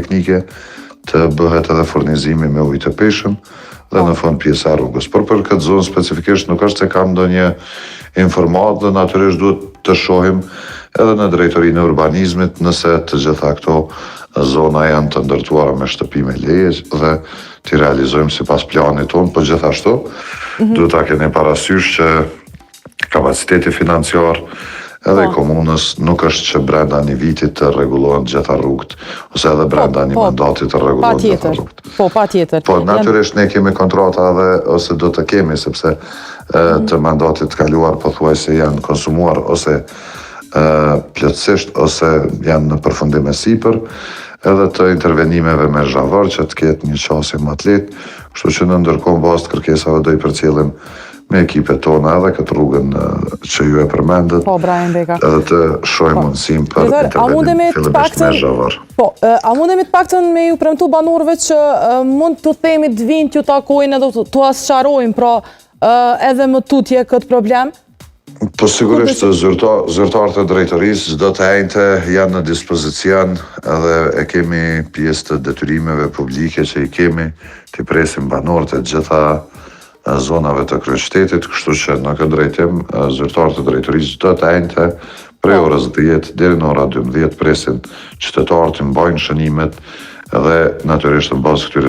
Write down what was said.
teknike, të bëhet edhe furnizimi me ujë të pijshëm dhe në fund pjesa e rrugës. Por për këtë zonë specifikisht nuk është se kam ndonjë informatë dhe natyrisht duhet të shohim edhe në drejtorinë e urbanizmit nëse të gjitha këto zona janë të ndërtuara me shtëpi me leje dhe t'i realizojmë sipas planit tonë, po gjithashtu duhet ta keni parasysh që kapaciteti financiar edhe i komunës nuk është që brenda një viti të rregullohen të gjitha rrugët ose edhe brenda një mandati të rregullohen të gjitha rrugët. Po, patjetër. Po, natyrisht ne kemi kontrata edhe ose do të kemi sepse të mandatit të kaluar pothuajse janë konsumuar ose plotësisht ose janë në përfundim e sipër edhe të intervenimeve me zhavorr që të ketë një qasje më të lehtë, kështu që në ndërkohë në bazë të kërkesave do i përcjellim me ekipet tona edhe këtë rrugën që ju e përmendët, Po, Brian Beka. edhe të shohim mundësinë për Drejtor, a intervenim mundemi të fillimisht me paktën zhavorr. Po, a mundemi të paktën me ju premtu banorëve që mund të themi të vinë t'ju takojnë edhe t'ua sqarojnë, pra edhe më tutje këtë problem? Po sigurisht zyrtarët e drejtorisë çdo të enjte janë në dispozicion edhe e kemi pjesë të detyrimeve publike që i kemi t'i presim banorët e gjitha zonave të kryeqytetit, kështu që në këtë drejtim zyrtarët e drejtorisë çdo të enjte prej orës 10 deri në ora 12 presin qytetarët, i mbajnë shënimet edhe natyrisht në bazë këtyre.